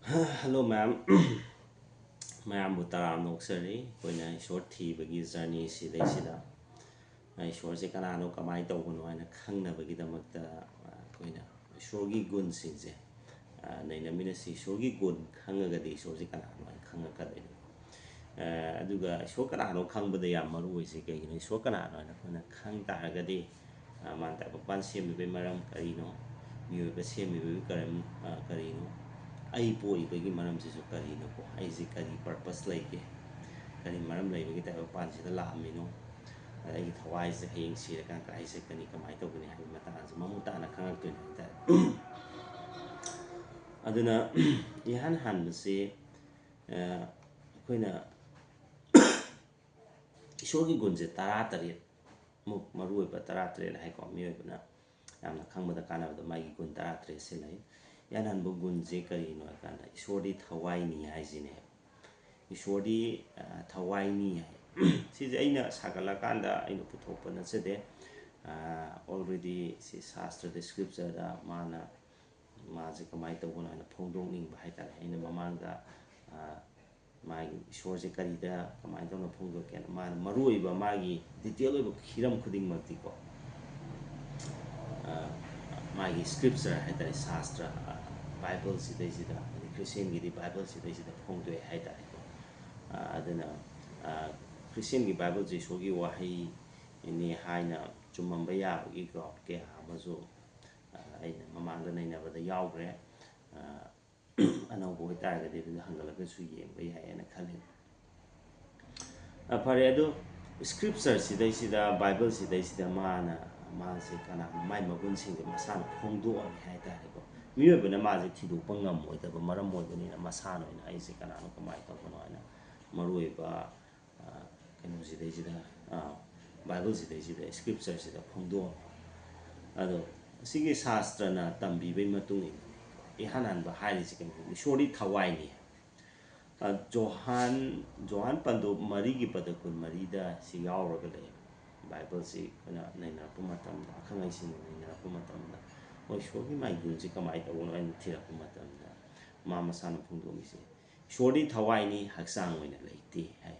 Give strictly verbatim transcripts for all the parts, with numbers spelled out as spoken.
Hello ꯃꯌꯥꯝ꯫ ꯃꯌꯥꯝꯕꯨ ꯇꯔꯥꯝꯅ ꯑꯣꯛꯆꯔꯤ꯫ ꯑꯩꯈꯣꯏꯅ ꯏꯁꯣꯔ ꯊꯤꯕꯒꯤ ꯖꯔꯅꯤ ꯁꯤꯗꯩꯁꯤꯗ, ꯑ, ꯏꯁꯣꯔꯁꯦ ꯀꯅꯥꯅꯣ, ꯀꯃꯥꯏꯅ ꯇꯧꯕꯅꯣ ꯍꯥꯏꯅ ꯈꯪꯅꯕꯒꯤꯗꯃꯛꯇ, ꯑ, ꯑꯩꯈꯣꯏꯅ ꯏꯁꯣꯔꯒꯤ ꯒꯨꯟꯁꯤꯡꯁꯦ, ꯑ, ꯅꯩꯅꯃꯤꯟꯅꯁꯤ꯫ ꯏꯁꯣꯔꯒꯤ ꯒꯨꯟ ꯈꯪꯉꯒꯗꯤ ꯏꯁꯣꯔꯁꯦ ꯀꯅꯥꯅꯣ ꯍꯥꯏꯅ ꯈꯪꯉꯛꯀꯗꯣꯏꯅꯤ꯫ ꯑ, ꯑꯗꯨꯒ ꯏꯁꯣꯔ ꯀꯅꯥꯅꯣ ꯈꯪꯕꯗ ꯌꯥꯝ ꯃꯔꯨ ꯑꯣꯏꯁꯦ ꯀꯩꯒꯤꯅꯣ? ꯏꯁꯣꯔ ꯀꯅꯥꯅꯣ ꯍꯥꯏꯅ ꯑꯩꯈꯣꯏꯅ ꯈꯪ ꯇꯥꯔꯒꯗꯤ, ꯑ, ꯃꯥꯅ ꯇꯥꯏꯕꯪꯄꯥꯟ ꯁꯦꯝꯃꯤꯕꯒꯤ ꯃꯔꯝ ꯀꯔꯤꯅꯣ? ꯃꯤꯑꯣꯏꯕ ꯁꯦꯝꯃꯤꯕꯒꯤ ꯀꯔꯝ-, ꯑ, ꯀꯔꯤꯅꯣ? ꯑꯩ ꯄꯣꯛꯏꯕꯒꯤ ꯃꯔꯝꯁꯤꯁꯨ ꯀꯔꯤꯅꯣꯀꯣ? ꯑꯩꯁꯦ ꯀꯔꯤ purpose ꯂꯩꯒꯦ? ꯀꯔꯤ ꯃꯔꯝ ꯂꯩꯕꯒꯤ ꯇꯥꯏꯕꯪꯄꯥꯟꯁꯤꯗ ꯂꯥꯛꯑꯝꯃꯤꯅꯣ? ꯑꯗ ꯑꯩꯒꯤ ꯊꯋꯥꯏꯁꯦ ꯍꯌꯦꯡ ꯁꯤꯔꯀꯥꯟ ꯀꯗꯥꯏ ꯆꯠꯀꯅꯤ, ꯀꯃꯥꯏꯅ ꯇꯧꯒꯅꯤ ꯍꯥꯏꯕꯒꯤ ꯃꯇꯥꯡꯁꯦ ꯃꯃꯨꯠ ꯇꯥꯅ ꯈꯪꯉꯛꯇꯣꯏꯅꯦ ꯍꯥꯏꯇꯥꯔꯦ꯫ ꯑꯗꯨꯅ ꯏꯍꯥꯟ ꯍꯥꯟꯕꯁꯤ, ꯑ, ꯑꯩꯈꯣꯏꯅ ꯏꯁꯣꯔꯒꯤ ꯒꯨꯟꯁꯦ ꯇꯔꯥꯇꯔꯦꯠ ꯃꯨꯛ, ꯃꯔꯨꯑꯣꯏꯕ ꯇꯔꯥꯇꯔꯦꯠ ꯍꯥꯏꯀꯣ, ꯃꯤꯑꯣꯏꯕꯅ ꯌꯥꯝꯅ ꯈꯪꯕꯗ ꯀꯥꯟꯅꯕꯗ ꯃꯥꯒꯤ ꯒꯨꯟ ꯇꯔꯥꯇꯔꯦꯠꯁꯦ ꯂꯩ꯫ ꯏꯍꯥꯟ ꯍꯥꯟꯕ ꯒꯨꯟꯁꯦ ꯀꯔꯤꯅꯣ ꯍꯥꯏ ꯀꯥꯟꯗ, ꯏꯁꯣꯔꯗꯤ ꯊꯋꯥꯏꯅꯤ ꯍꯥꯏꯁꯤꯅꯦ꯫ ꯏꯁꯣꯔꯗꯤ, ꯑ, ꯊꯋꯥꯏꯅꯤ ꯍꯥꯏ꯫ ꯁꯤꯁꯦ ꯑꯩꯅ ꯁꯥꯒꯠꯂꯀꯥꯟꯗ ꯑꯩꯅ ꯄꯨꯊꯣꯛꯄ ꯅꯠꯆꯗꯦ꯫ ꯑ, already ꯁꯤ ꯁꯥꯁꯇ꯭ꯔꯗ, scriptureꯗ ꯃꯥꯅ, ꯃꯥꯁꯦ ꯀꯃꯥꯏꯅ ꯇꯧꯕꯅꯣ ꯍꯥꯏꯅ ꯐꯣꯡꯗꯣꯛꯅꯤꯡꯕ ꯍꯥꯏꯇꯥꯔꯦ꯫ ꯑꯩꯅ ꯃꯃꯥꯡꯗ, ꯑ, ꯃꯥꯒꯤ ꯏꯁꯣꯔꯁꯦ ꯀꯔꯤꯗ ꯀꯃꯥꯏꯅ ꯇꯧꯅ ꯐꯣꯡꯗꯣꯛꯀꯦꯅ, ꯃꯥꯅ ꯃꯔꯨꯑꯣꯏꯕ ꯃꯥꯒꯤ detail ꯑꯣꯏꯕ ꯍꯤꯔꯝ ꯈꯨꯗꯤꯡꯃꯛꯇꯤꯀꯣ, ꯑ, ꯃꯥꯒꯤ scripture ꯍꯥꯏꯇꯥꯔꯦ, ꯁꯥꯁꯇ꯭ꯔ, ꯑ, ꯕꯥꯏꯕꯜꯁꯤꯗꯩꯁꯤꯗ, ꯑꯗꯩ ꯈ꯭ꯔꯤꯁꯇꯦꯟꯒꯤꯗꯤ ꯕꯥꯏꯕꯜꯁꯤꯗꯩꯁꯤꯗ ꯐꯣꯡꯗꯣꯛꯑꯦ ꯍꯥꯏꯇꯥꯔꯦꯀꯣ꯫ ꯑ, ꯑꯗꯨꯅ, ꯑ, ꯈ꯭ꯔꯤꯁꯇꯦꯟꯒꯤ ꯕꯥꯏꯕꯜꯁꯦ ꯏꯁꯣꯔꯒꯤ ꯋꯥꯍꯩꯅꯤ ꯍꯥꯏꯅ ꯆꯨꯝꯃꯝꯕ ꯌꯥꯕꯒꯤ ground ꯀꯌꯥ ꯑꯃꯁꯨ, ꯑ, ꯑꯩꯅ ꯃꯃꯥꯡꯗ ꯅꯩꯅꯕꯗ ꯌꯥꯎꯈ꯭ꯔꯦ꯫ ꯑ, ꯑꯅꯧꯕ ꯑꯣꯏꯇꯥꯔꯒꯗꯤ ꯑꯗꯨꯗ ꯍꯪꯒꯠꯂꯒꯁꯨ ꯌꯦꯡꯕ ꯌꯥꯏꯌꯦꯅ ꯈꯜꯂꯤ꯫ ꯑ, ꯐꯔꯦ, ꯑꯗꯨ scripture ꯁꯤꯗꯩꯁꯤꯗ, ꯕꯥꯏꯕꯜ ꯁꯤꯗꯩꯁꯤꯗ ꯃꯥꯅ, ꯃꯥꯁꯦ ꯀꯅꯥꯅꯣ, ꯃꯥꯏ ꯃꯒꯨꯟꯁꯤꯡꯁꯦ ꯃꯁꯥꯅ ꯐꯣꯡꯗꯣꯛꯑꯝꯃꯦ ꯍꯥꯏꯇꯥꯔꯦꯀꯣ꯫ ꯃꯤꯑꯣꯏꯕꯅ ꯃꯥꯁꯦ ꯊꯤꯗꯣꯛꯄ ꯉꯝꯃꯣꯏꯗꯕ ꯃꯔꯝ ꯑꯣꯏꯕꯅꯤꯅ, ꯃꯁꯥꯅ ꯑꯣꯏꯅ ꯑꯩꯁꯦ ꯀꯅꯥꯅꯣ, ꯀꯃꯥꯏꯅ ꯇꯧꯕꯅꯣ ꯍꯥꯏꯅ ꯃꯔꯨꯑꯣꯏꯕ, ꯑ, ꯀꯩꯅꯣꯁꯤꯗꯩꯁꯤꯗ, ꯑ, ꯕꯥꯏꯕꯜꯁꯤꯗꯩꯁꯤꯗ, scripture ꯁꯤꯗ ꯐꯣꯡꯗꯣꯛꯑꯝꯃꯦ꯫ ꯑꯗꯣ ꯑꯁꯤꯒꯤ ꯁꯥꯁꯇ꯭ꯔꯅ ꯇꯝꯕꯤꯕꯒꯤ ꯃꯇꯨꯡ ꯏꯟꯅ ꯏꯍꯥꯟ ꯍꯥꯟꯕ ꯍꯥꯏꯔꯤꯁꯤ ꯀꯩꯅꯣ? ꯏꯁꯣꯔꯗꯤ ꯊꯋꯥꯏꯅꯤ꯫ ꯑ, ꯖꯣꯍꯥꯟ, ꯖꯣꯍꯥꯟ ꯄꯟꯗꯨꯞ ꯃꯔꯤꯒꯤ ꯄꯗ ꯀꯨꯟꯃꯔꯤꯗ ꯁꯤ ꯌꯥꯎꯔꯒ ꯂꯩ꯫ ꯕꯥꯏꯕꯜꯁꯤ ꯑꯩꯈꯣꯏꯅ ꯅꯩꯅꯔꯛꯄ ꯃꯇꯝꯗ, ꯑꯈꯪ ꯑꯍꯩꯁꯤꯡꯅ ꯅꯩꯅꯔꯛꯄ ꯃꯇꯝꯗ, ꯃꯣꯏ ꯏꯁꯣꯔꯒꯤ ꯃꯥꯏꯒꯨꯟꯁꯤ ꯀꯃꯥꯏꯅ ꯇꯧꯕꯅꯣ ꯍꯥꯏꯅ ꯊꯤꯔꯛꯄ ꯃꯇꯝꯗ, ꯃꯥ ꯃꯁꯥꯅ ꯐꯣꯡꯗꯣꯛꯂꯤꯁꯦ꯫ ꯏꯁꯣꯔꯗꯤ ꯊꯋꯥꯏꯅꯤ, ꯍꯛꯆꯥꯡ ꯑꯣꯏꯅ ꯂꯩꯇꯦ ꯍꯥꯏ꯫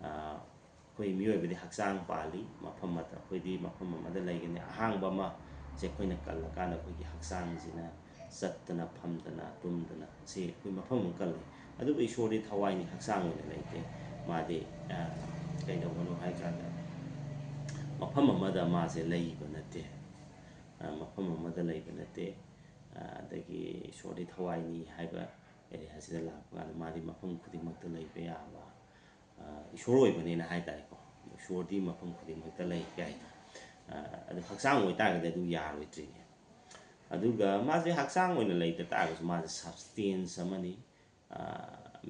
ꯑꯩꯈꯣꯏ ꯃꯤꯑꯣꯏꯕꯗꯤ ꯍꯛꯆꯥꯡ ꯄꯥꯜꯂꯤ, ꯃꯐꯝ ꯑꯃꯗ, ꯑꯩꯈꯣꯏꯗꯤ ꯃꯐꯝ ꯑꯃꯗ ꯂꯩꯒꯅꯤ꯫ ꯑꯍꯥꯡꯕ ꯑꯃ ꯁꯦ ꯑꯩꯈꯣꯏꯅ ꯀꯜꯂꯀꯥꯟꯗ ꯑꯩꯈꯣꯏꯒꯤ ꯍꯛꯆꯥꯡꯁꯤꯅ ꯆꯠꯇꯅ, ꯐꯝꯗꯅ, ꯇꯨꯝꯗꯅ, ꯁꯤ ꯑꯩꯈꯣꯏ ꯃꯐꯝ ꯑꯃ ꯀꯜꯂꯤ꯫ ꯑꯗꯨꯕꯨ ꯏꯁꯣꯔꯗꯤ ꯊꯋꯥꯏꯅꯤ, ꯍꯛꯆꯥꯡ ꯑꯣꯏꯅ ꯂꯩꯇꯦ꯫ ꯃꯥꯗꯤ ꯀꯩꯗꯧꯕꯅꯣ ꯍꯥꯏ ꯀꯥꯟꯗ, ꯃꯐꯝ ꯑꯃꯗ ꯃꯥꯁꯦ ꯂꯩꯕ ꯅꯠꯇꯦ꯫ ꯃꯐꯝ ꯑꯃꯗ ꯂꯩꯕ ꯅꯠꯇꯦ꯫ ꯑꯗꯒꯤ ꯏꯁꯣꯔꯗꯤ ꯊꯋꯥꯏꯅꯤ ꯍꯥꯏꯕ ꯑꯦꯔꯤꯌꯥꯁꯤꯗ ꯂꯥꯛꯄ ꯀꯥꯟꯗ ꯃꯥꯗꯤ ꯃꯐꯝ ꯈꯨꯗꯤꯡꯃꯛꯇ ꯂꯩꯕ ꯌꯥꯕ ꯏꯁꯣꯔ ꯑꯣꯏꯕꯅꯤꯅ ꯍꯥꯏ ꯇꯥꯔꯦꯀꯣ꯫ ꯏꯁꯣꯔꯗꯤ ꯃꯐꯝ ꯈꯨꯗꯤꯡꯃꯛꯇ ꯂꯩ ꯀꯥꯏꯅ꯫ ꯑꯗꯨ ꯍꯛꯆꯥꯡ ꯑꯣꯏꯇꯥꯔꯒꯗꯤ ꯑꯗꯨ ꯌꯥꯔꯣꯏꯗ꯭ꯔꯤꯅꯦ꯫ ꯑꯗꯨꯒ ꯃꯥꯁꯦ ꯍꯛꯆꯥꯡ ꯑꯣꯏꯅ ꯂꯩꯇ ꯇꯥꯔꯒꯁꯨ ꯃꯥꯁꯦ ꯁꯕꯁꯇꯦꯟꯁ ꯑꯃꯅꯤ꯫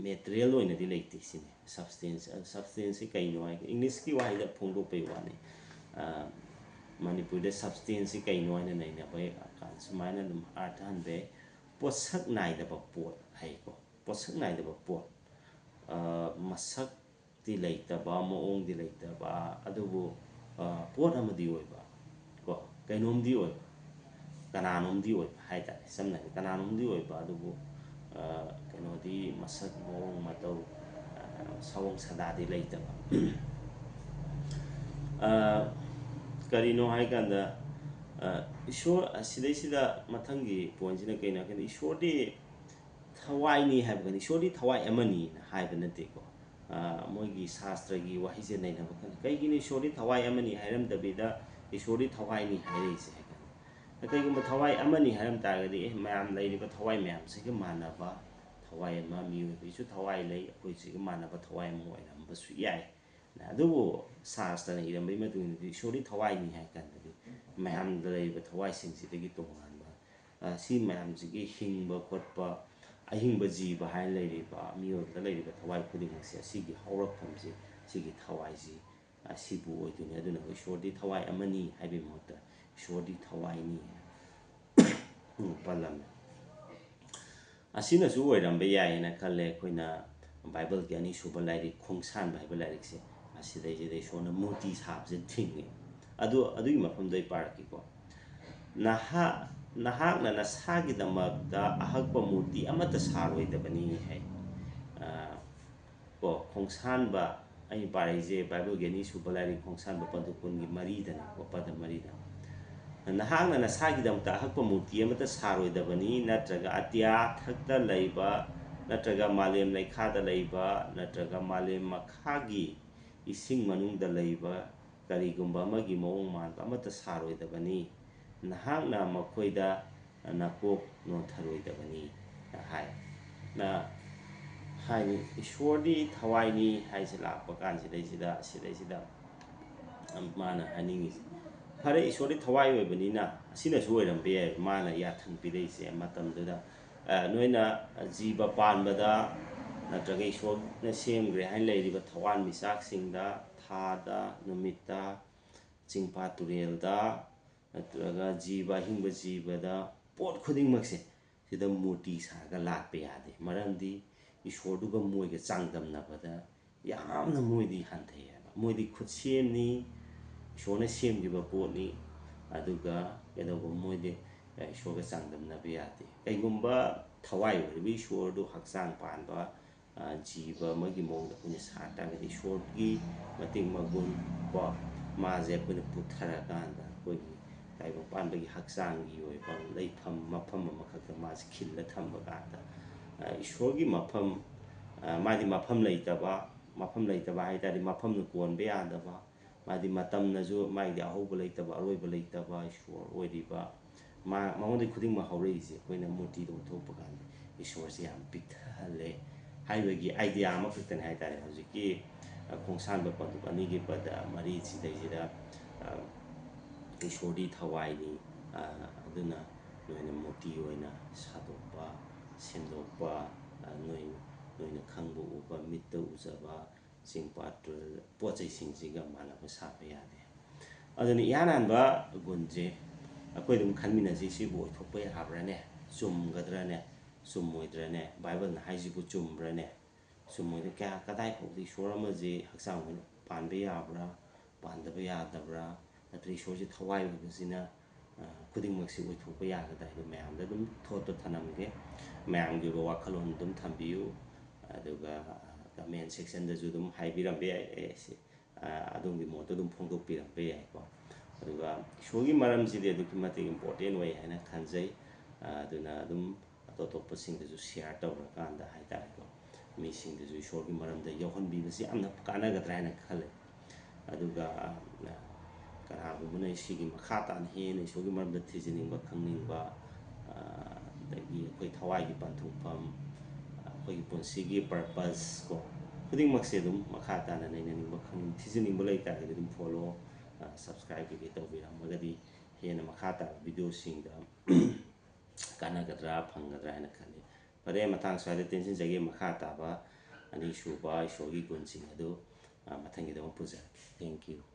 ꯃꯦꯇꯔꯤꯌꯦꯜ ꯑꯣꯏꯅꯗꯤ ꯂꯩꯇꯦ ꯁꯤꯅꯤ꯫ ꯁꯕꯁꯇꯦꯟꯁ, ꯁꯕꯁꯇꯦꯟꯁꯁꯤ ꯀꯩꯅꯣ ꯍꯥꯏ, ꯏꯪꯂꯤꯁꯀꯤ ꯋꯥꯍꯩꯗ ꯐꯣꯡꯗꯣꯛꯄꯩ ꯋꯥꯅꯤ꯫ ꯃꯅꯤꯄꯨꯔꯤꯗ ꯁꯕꯁꯇꯦꯟꯁꯁꯤ ꯀꯩꯅꯣ ꯍꯥꯏꯅ ꯅꯩꯅꯕ ꯀꯥꯟꯗ ꯁꯨꯃꯥꯏꯅ ꯑꯗꯨꯝ ꯑꯥꯔꯊ ꯍꯟꯕ ꯌꯥꯏ꯫ ꯄꯣꯠꯁꯛ ꯅꯥꯏꯗꯕ ꯄꯣꯠ ꯍꯥꯏꯀꯣ꯫ ꯄꯣꯠꯁꯛ ꯅꯥꯏꯗꯕ ꯄꯣꯠ꯫ ꯃꯁꯛꯇꯤ ꯂꯩꯇꯕ, ꯃꯑꯣꯡꯗꯤ ꯂꯩꯇꯕ, ꯑꯗꯨꯕꯨ ꯄꯣꯠ ꯑꯃꯗꯤ ꯑꯣꯏꯕ, ꯀꯣ, ꯀꯩꯅꯣꯝꯗꯤ ꯑꯣꯏꯕ, ꯀꯅꯥꯅꯣꯝꯗꯤ ꯑꯣꯏꯕ ꯍꯥꯏ ꯇꯥꯔꯦ꯫ ꯁꯝꯅ ꯍꯥꯏꯔꯕꯗ ꯀꯅꯥꯅꯣꯝꯗꯤ ꯑꯣꯏꯕ, ꯑꯗꯨꯕꯨ ꯀꯩꯅꯣꯗꯤ, ꯃꯁꯛ ꯃꯑꯣꯡ ꯃꯇꯧ, ꯁꯑꯣꯡ ꯁꯥꯗꯥꯗꯤ ꯂꯩꯇꯕ꯫ ꯀꯔꯤꯅꯣ ꯍꯥꯏꯀꯥꯟꯗ, ꯏꯁꯣꯔ, ꯑꯁꯤꯗꯩꯁꯤꯗ ꯃꯊꯪꯒꯤ ꯄꯣꯏꯟꯁꯤꯅ ꯀꯩꯅꯣ ꯍꯥꯏꯀꯥꯟꯗ, ꯏꯁꯣꯔꯗꯤ ꯊꯋꯥꯏꯅꯤ ꯍꯥꯏꯕ ꯀꯥꯟꯗ, ꯏꯁꯣꯔꯗꯤ ꯊꯋꯥꯏ ꯑꯃꯅꯤꯅ ꯍꯥꯏꯕ ꯅꯠꯇꯦꯀꯣ꯫ ꯃꯣꯏꯒꯤ ꯁꯥꯁꯇ꯭ꯔꯒꯤ ꯋꯥꯍꯩꯁꯦ ꯅꯩꯅꯕ ꯀꯥꯟꯗ, ꯀꯩꯒꯤꯅꯣ ꯏꯁꯣꯔꯗꯤ ꯊꯋꯥꯏ ꯑꯃꯅꯤ ꯍꯥꯏꯔꯝꯗꯕꯤꯗ ꯏꯁꯣꯔꯗꯤ ꯊꯋꯥꯏꯅꯤ ꯍꯥꯏꯔꯛꯏꯁꯦ ꯍꯥꯏ ꯀꯥꯟꯗ, ꯀꯩꯒꯨꯝꯕ ꯊꯋꯥꯏ ꯑꯃꯅꯤ ꯍꯥꯏꯔꯝ ꯇꯥꯔꯒꯗꯤ, ꯑꯦ, ꯃꯌꯥꯝ ꯂꯩꯔꯤꯕ ꯊꯋꯥꯏ ꯃꯌꯥꯝꯁꯤꯒ ꯃꯥꯟꯅꯕ ꯊꯋꯥꯏ ꯑꯃ, ꯃꯤꯑꯣꯏꯕꯒꯤꯁꯨ ꯊꯋꯥꯏ ꯂꯩ, ꯑꯩꯈꯣꯏꯁꯤꯒ ꯃꯥꯟꯅꯕ ꯊꯋꯥꯏ ꯑꯃ ꯑꯣꯏꯔꯝꯕꯁꯨ ꯌꯥꯏ꯫ ꯑꯗꯨꯕꯨ ꯁꯥꯁꯇ꯭ꯔꯅ ꯏꯔꯝꯕꯒꯤ ꯃꯇꯨꯡ ꯏꯟꯅꯗꯤ ꯏꯁꯣꯔꯗꯤ ꯊꯋꯥꯏꯅꯤ ꯍꯥꯏ ꯀꯥꯟꯗꯗꯤ ꯃꯌꯥꯝꯗ ꯂꯩꯔꯤꯕ ꯊꯋꯥꯏꯁꯤꯡꯁꯤꯗꯒꯤ ꯇꯣꯉꯥꯟꯕ, ꯁꯤ ꯃꯌꯥꯝꯁꯤꯒꯤ ꯍꯤꯡꯕ ꯈꯣꯠꯄ, ꯑꯍꯤꯡꯕ ꯖꯤꯕ ꯍꯥꯏꯅ ꯂꯩꯔꯤꯕ ꯃꯤꯑꯣꯏꯕꯗ ꯂꯩꯔꯤꯕ ꯊꯋꯥꯏ ꯈꯨꯗꯤꯡꯃꯛꯁꯦ, ꯑꯁꯤꯒꯤ ꯍꯧꯔꯛꯐꯝꯁꯦ, ꯁꯤꯒꯤ ꯊꯋꯥꯏꯁꯤ ꯑꯁꯤꯕꯨ ꯑꯣꯏꯗꯣꯏꯅꯤ꯫ ꯑꯗꯨꯅ ꯏꯁꯣꯔꯗꯤ ꯊꯋꯥꯏ ꯑꯃꯅꯤ ꯍꯥꯏꯕꯒꯤ ꯃꯍꯨꯠꯇ ꯏꯁꯣꯔꯗꯤ ꯊꯋꯥꯏꯅꯤ ꯍꯥꯏꯅ ꯄꯜꯂꯝꯃꯤ꯫ ꯑꯁꯤꯅꯁꯨ ꯑꯣꯏꯔꯝꯕ ꯌꯥꯏꯅ ꯈꯜꯂꯦ꯫ ꯑꯩꯈꯣꯏꯅ ꯕꯥꯏꯕꯜꯒꯤ ꯑꯅꯤꯁꯨꯕ ꯂꯥꯏꯔꯤꯛ, ꯈꯣꯡꯁꯥꯟꯕ ꯍꯥꯏꯕ ꯂꯥꯏꯔꯤꯛꯁꯦ, ꯑꯁꯤꯗꯩꯁꯤꯗ ꯏꯁꯣꯔꯅ ꯃꯨꯔꯇꯤ ꯁꯥꯕꯁꯦ ꯊꯤꯡꯉꯦ꯫ ꯑꯗꯨ, ꯑꯗꯨꯒꯤ ꯃꯐꯝꯗꯣ ꯑꯩ ꯄꯥꯔꯛꯀꯦꯀꯣ꯫ ꯅꯍꯥꯛ ꯅꯍꯥꯛꯅ ꯅꯁꯥꯒꯤꯗꯃꯛꯇ ꯑꯍꯛꯄ ꯃꯨꯔꯇꯤ ꯑꯃꯠꯇ ꯁꯥꯔꯣꯏꯗꯕꯅꯤ ꯍꯥꯏ꯫ ꯑ, ꯀꯣ, ꯈꯣꯡꯁꯥꯟꯕ, ꯑꯩꯅ ꯄꯥꯔꯛꯏꯁꯦ ꯕꯥꯏꯕꯜꯒꯤ ꯑꯅꯤꯁꯨꯕ ꯂꯥꯏꯔꯤꯛ, ꯈꯣꯡꯁꯥꯟꯕ ꯄꯟꯊꯨ ꯀꯨꯟꯒꯤ ꯃꯔꯤꯗꯅꯤꯀꯣ, ꯄꯗ ꯃꯔꯤꯗ꯫ "ꯅꯍꯥꯛꯅ ꯅꯁꯥꯒꯤꯗꯃꯛꯇ ꯑꯍꯛꯄ ꯃꯨꯔꯇꯤ ꯑꯃꯠꯇ ꯁꯥꯔꯣꯏꯗꯕꯅꯤ, ꯅꯠꯇ꯭ꯔꯒ ꯑꯇꯤꯌꯥ ꯊꯛꯇ ꯂꯩꯕ, ꯅꯠꯇ꯭ꯔꯒ ꯃꯥꯂꯦꯝ ꯂꯩꯈꯥꯗ ꯂꯩꯕ, ꯅꯠꯇ꯭ꯔꯒ ꯃꯥꯂꯦꯝ ꯃꯈꯥꯒꯤ ꯏꯁꯤꯡ ꯃꯅꯨꯡꯗ ꯂꯩꯕ ꯀꯔꯤꯒꯨꯝꯕ ꯑꯃꯒꯤ ꯃꯑꯣꯡ ꯃꯥꯟꯕ ꯑꯃꯠꯇ ꯁꯥꯔꯣꯏꯗꯕꯅꯤ꯫ ꯅꯍꯥꯛꯅ ꯃꯈꯣꯏꯗ ꯅꯀꯣꯛ ꯅꯣꯟꯊꯔꯣꯏꯗꯕꯅꯤ" ꯍꯥꯏ꯫ ꯅ ꯍꯥꯏꯅꯤ, ꯏꯁꯣꯔꯗꯤ ꯊꯋꯥꯏꯅꯤ ꯍꯥꯏꯁꯦ ꯂꯥꯛꯄ ꯀꯥꯟꯁꯤꯗꯩꯁꯤꯗ, ꯁꯤꯗꯩꯁꯤꯗ ꯃꯥꯅ ꯍꯥꯏꯅꯤꯡꯉꯤꯁꯦ, ꯐꯔꯦ, ꯏꯁꯣꯔꯗꯤ ꯊꯋꯥꯏ ꯑꯣꯏꯕꯅꯤꯅ ꯑꯁꯤꯅꯁꯨ ꯑꯣꯏꯔꯝꯕ ꯌꯥꯏ, ꯃꯥꯅ ꯌꯥꯊꯪ ꯄꯤꯔꯛꯏꯁꯦ ꯃꯇꯝꯗꯨꯗ꯫ ꯑ, ꯅꯣꯏꯅ ꯖꯤꯕ ꯄꯥꯟꯕꯗ, ꯅꯠꯇ꯭ꯔꯒ ꯏꯁꯣꯔꯅ ꯁꯦꯝꯈ꯭ꯔꯦ ꯍꯥꯏꯅ ꯂꯩꯔꯤꯕ ꯊꯋꯥꯟꯃꯤꯆꯥꯛꯁꯤꯡꯗ, ꯊꯥꯗ, ꯅꯨꯃꯤꯠꯇ, ꯆꯤꯡꯄꯥꯠ ꯇꯨꯔꯦꯜꯗ, ꯅꯠꯇ꯭ꯔꯒ ꯖꯤꯕ, ꯑꯍꯤꯡꯕ ꯖꯤꯕꯗ, ꯄꯣꯠ ꯈꯨꯗꯤꯡꯃꯛꯁꯦ, ꯁꯤꯗ ꯃꯨꯔꯇꯤ ꯁꯥꯔꯒ ꯂꯥꯠꯄ ꯌꯥꯗꯦ꯫ ꯃꯔꯝꯗꯤ ꯏꯁꯣꯔꯗꯨꯒ ꯃꯣꯏꯒ ꯆꯥꯡꯗꯝꯅꯕꯗ ꯌꯥꯝꯅ ꯃꯣꯏꯗꯤ ꯍꯟꯊꯩ ꯍꯥꯏꯕ꯫ ꯃꯣꯏꯗꯤ ꯈꯨꯠꯁꯦꯝꯅꯤ, ꯏꯁꯣꯔꯅ ꯁꯦꯝꯈꯤꯕ ꯄꯣꯠꯅꯤ꯫ ꯑꯗꯨꯒ ꯀꯩꯗꯧꯕ, ꯃꯣꯏꯗꯤ, ꯑꯦ, ꯏꯁꯣꯔꯒ ꯆꯥꯡꯗꯝꯅꯕ ꯌꯥꯗꯦ꯫ ꯀꯩꯒꯨꯝꯕ ꯊꯋꯥꯏ ꯑꯣꯏꯔꯤꯕ ꯏꯁꯣꯔꯗꯨ ꯍꯛꯆꯥꯡ ꯄꯥꯟꯕ, ꯑ, ꯖꯤꯕ ꯑꯃꯒꯤ ꯃꯑꯣꯡꯗ ꯑꯩꯈꯣꯏꯅ ꯁꯥ ꯇꯥꯔꯒꯗꯤ, ꯏꯁꯣꯔꯒꯤ ꯃꯇꯤꯛ ꯃꯒꯨꯟ ꯀꯣ, ꯃꯥꯁꯦ ꯑꯩꯈꯣꯏꯅ ꯄꯨꯊꯔꯀꯥꯟꯗ ꯑꯩꯈꯣꯏꯒꯤ ꯇꯥꯏꯕꯪ ꯄꯥꯟꯕꯒꯤ ꯍꯛꯆꯥꯡꯒꯤ ꯑꯣꯏꯕ ꯂꯩꯐꯝ, ꯃꯐꯝ ꯑꯃꯈꯛꯇ ꯃꯥꯁꯦ ꯈꯤꯜꯂ ꯊꯝꯕ ꯀꯥꯟꯗ, ꯑ, ꯏꯁꯣꯔꯒꯤ ꯃꯐꯝ, ꯑ, ꯃꯥꯗꯤ ꯃꯐꯝ ꯂꯩꯇꯕ, ꯃꯐꯝ ꯂꯩꯇꯕ ꯍꯥꯏ ꯇꯥꯔꯗꯤ ꯃꯐꯝꯅ ꯀꯣꯟꯕ ꯌꯥꯗꯕ, ꯃꯥꯗꯤ ꯃꯇꯝꯅꯁꯨ ꯃꯥꯒꯤꯗꯤ ꯑꯍꯧꯕ ꯂꯩꯇꯕ, ꯑꯔꯣꯏꯕ ꯂꯩꯇꯕ ꯏꯁꯣꯔ ꯑꯣꯏꯔꯤꯕ, ꯃꯥ, ꯃꯉꯣꯟꯗꯒꯤ ꯈꯨꯗꯤꯡꯃꯛ ꯍꯧꯔꯛꯏꯁꯦ꯫ ꯑꯩꯈꯣꯏꯅ ꯃꯨꯔꯇꯤꯗ ꯑꯣꯟꯊꯣꯛꯄ ꯀꯥꯟꯗ ꯏꯁꯣꯔꯁꯦ ꯌꯥꯝ ꯄꯤꯛꯊꯍꯜꯂꯦ ꯍꯥꯏꯕꯒꯤ idea ꯑꯃꯈꯛꯇꯅꯦ ꯍꯥꯏ ꯇꯥꯔꯦ꯫ ꯍꯧꯖꯤꯛꯀꯤ, ꯑ, ꯈꯣꯡꯁꯥꯟꯕ ꯄꯟꯊꯨꯞ ꯑꯅꯤꯒꯤ ꯄꯗ ꯃꯔꯤꯁꯤꯗꯩꯁꯤꯗ, ꯑ, ꯏꯁꯣꯔꯗꯤ ꯊꯋꯥꯏꯅꯤ, ꯑ, ꯑꯗꯨꯅ ꯅꯣꯏꯅ ꯃꯨꯔꯇꯤ ꯑꯣꯏꯅ ꯁꯥꯗꯣꯛꯄ, ꯁꯦꯝꯗꯣꯛꯄ, ꯑ, ꯅꯣꯏ, ꯅꯣꯏꯅ ꯈꯪꯕ ꯎꯕ, ꯃꯤꯠꯇ ꯎꯖꯕ, ꯆꯤꯡ ꯄꯥꯠ ꯇꯨꯔꯦꯜ ꯄꯣꯠ ꯆꯩꯁꯤꯡꯁꯤꯒ ꯃꯥꯟꯅꯕ ꯁꯥꯕ ꯌꯥꯗꯦ꯫ ꯑꯗꯨꯅ ꯏꯍꯥꯟ ꯍꯥꯟꯕ ꯒꯨꯟꯁꯦ ꯑꯩꯈꯣꯏ ꯑꯗꯨꯝ ꯈꯟꯃꯤꯟꯅꯁꯤ, ꯁꯤꯕꯨ ꯑꯣꯏꯊꯣꯛꯄ ꯌꯥꯕ꯭ꯔꯥꯅꯦ? ꯆꯨꯝꯒꯗ꯭ꯔꯥꯅꯦ? ꯆꯨꯝꯃꯣꯏꯗ꯭ꯔꯥꯅꯦ? ꯕꯥꯏꯕꯜꯅ ꯍꯥꯏꯁꯤꯕꯨ ꯆꯨꯝꯕ꯭ꯔꯥꯅꯦ? ꯆꯨꯝꯃꯣꯏꯗ꯭ꯔꯥ? ꯀꯌꯥ, ꯀꯗꯥꯏ ꯐꯥꯎꯗ ꯏꯁꯣꯔ ꯑꯃꯁꯦ ꯍꯛꯆꯥꯡ ꯑꯣꯏꯅ ꯄꯥꯟꯕ ꯌꯥꯕ꯭ꯔꯥ, ꯄꯥꯟꯗꯕ ꯌꯥꯗꯕ꯭ꯔꯥ? ꯅꯠꯇ꯭ꯔꯒ ꯏꯁꯣꯔꯁꯦ ꯊꯋꯥꯏ ꯑꯣꯏꯕꯁꯤꯅ, ꯈꯨꯗꯤꯡꯃꯛꯁꯤ ꯑꯣꯏꯊꯣꯛꯄ ꯌꯥꯒꯗ꯭ꯔꯥ ꯍꯥꯏꯗꯣ ꯃꯌꯥꯝꯗ ꯑꯗꯨꯝ ꯊꯣꯠꯇꯣ ꯊꯅꯝꯒꯦ꯫ ꯃꯌꯥꯝꯒꯤ ꯑꯣꯏꯕ ꯋꯥꯈꯜꯂꯣꯟ ꯑꯗꯨꯝ ꯊꯝꯕꯤꯌꯨ꯫ ꯑꯗꯨꯒ ꯀꯃꯦꯟ ꯁꯦꯛꯁꯟꯗꯁꯨ ꯑꯗꯨꯝ ꯍꯥꯏꯕꯤꯔꯝꯕ ꯌꯥꯏ, ꯑꯦ, ꯁꯤ, ꯑꯗꯣꯝꯒꯤ ꯃꯣꯠꯇꯣ ꯑꯗꯨꯝ ꯐꯣꯡꯗꯣꯛꯄꯤꯔꯝꯕ ꯌꯥꯏꯀꯣ꯫ ꯑꯗꯨꯒ ꯏꯁꯣꯔꯒꯤ ꯃꯔꯝꯁꯤꯗꯤ ꯑꯗꯨꯛꯀꯤ ꯃꯇꯤꯛ ꯏꯝꯄꯣꯔꯇꯦꯟ ꯑꯣꯏ ꯍꯥꯏꯅ ꯈꯟꯖꯩ꯫ ꯑꯗꯨꯅ ꯑꯗꯨꯝ ꯑꯇꯣꯞ ꯑꯇꯣꯞꯄꯁꯤꯡꯗꯁꯨ ꯁꯤꯌꯥꯔ ꯇꯧꯔꯀꯥꯟꯗ ꯍꯥꯏꯇꯥꯔꯦꯀꯣ, ꯃꯤꯁꯤꯡꯗꯁꯨ ꯏꯁꯣꯔꯒꯤ ꯃꯔꯝꯗ ꯌꯧꯍꯟꯕꯤꯕꯁꯤ ꯌꯥꯝꯅ ꯀꯥꯟꯅꯒꯗ꯭ꯔꯥ ꯍꯥꯏꯅ ꯈꯜꯂꯦ꯫ ꯑꯗꯨꯒ ꯀꯅꯥꯒꯨꯝꯕꯅ ꯁꯤꯒꯤ ꯃꯈꯥ ꯇꯥꯅ ꯍꯦꯟꯅ ꯏꯁꯣꯔꯒꯤ ꯃꯔꯝꯗ ꯊꯤꯖꯤꯟꯅꯤꯡꯕ, ꯈꯪꯅꯤꯡꯕ, ꯑꯗꯒꯤ ꯑꯩꯈꯣꯏ ꯊꯋꯥꯏꯒꯤ ꯄꯟꯊꯨꯡꯐꯝ, ꯑꯩꯈꯣꯏꯒꯤ ꯄꯨꯟꯁꯤꯒꯤ ꯄꯔꯄꯁ ꯀꯣ, ꯈꯨꯗꯤꯡꯃꯛꯁꯦ ꯑꯗꯨꯝ ꯃꯈꯥ ꯇꯥꯅ ꯅꯩꯅꯅꯤꯡꯕ, ꯈꯪꯅꯤꯡ ꯊꯤꯖꯤꯟꯅꯤꯡꯕ ꯂꯩꯇꯥꯔꯒꯗꯤ ꯑꯗꯨꯝ ꯐꯣꯂꯣ, ꯁꯕꯁꯀ꯭ꯔꯥꯏꯕ ꯀꯩꯀꯩ ꯇꯧꯕꯤꯔꯝꯃꯒꯗꯤ ꯍꯦꯟꯅ ꯃꯈꯥ ꯇꯥꯕ ꯚꯤꯗꯤꯑꯣꯁꯤꯡꯗ ꯀꯥꯟꯅꯒꯗ꯭ꯔꯥ, ꯐꯪꯒꯗ꯭ꯔꯥ ꯍꯥꯏꯅ ꯈꯜꯂꯤ꯫ ꯐꯔꯦ, ꯃꯇꯥꯡ ꯁ꯭ꯋꯥꯏꯗ ꯇꯦꯟꯁꯤꯟꯖꯒꯦ꯫ ꯃꯈꯥ ꯇꯥꯕ ꯑꯅꯤꯁꯨꯕ ꯏꯁꯣꯔꯒꯤ ꯒꯨꯟꯁꯤꯡ ꯑꯗꯨ ꯃꯊꯪꯒꯤꯗꯃꯛ ꯄꯨꯖꯔꯛꯀꯦ꯫ Thank you꯫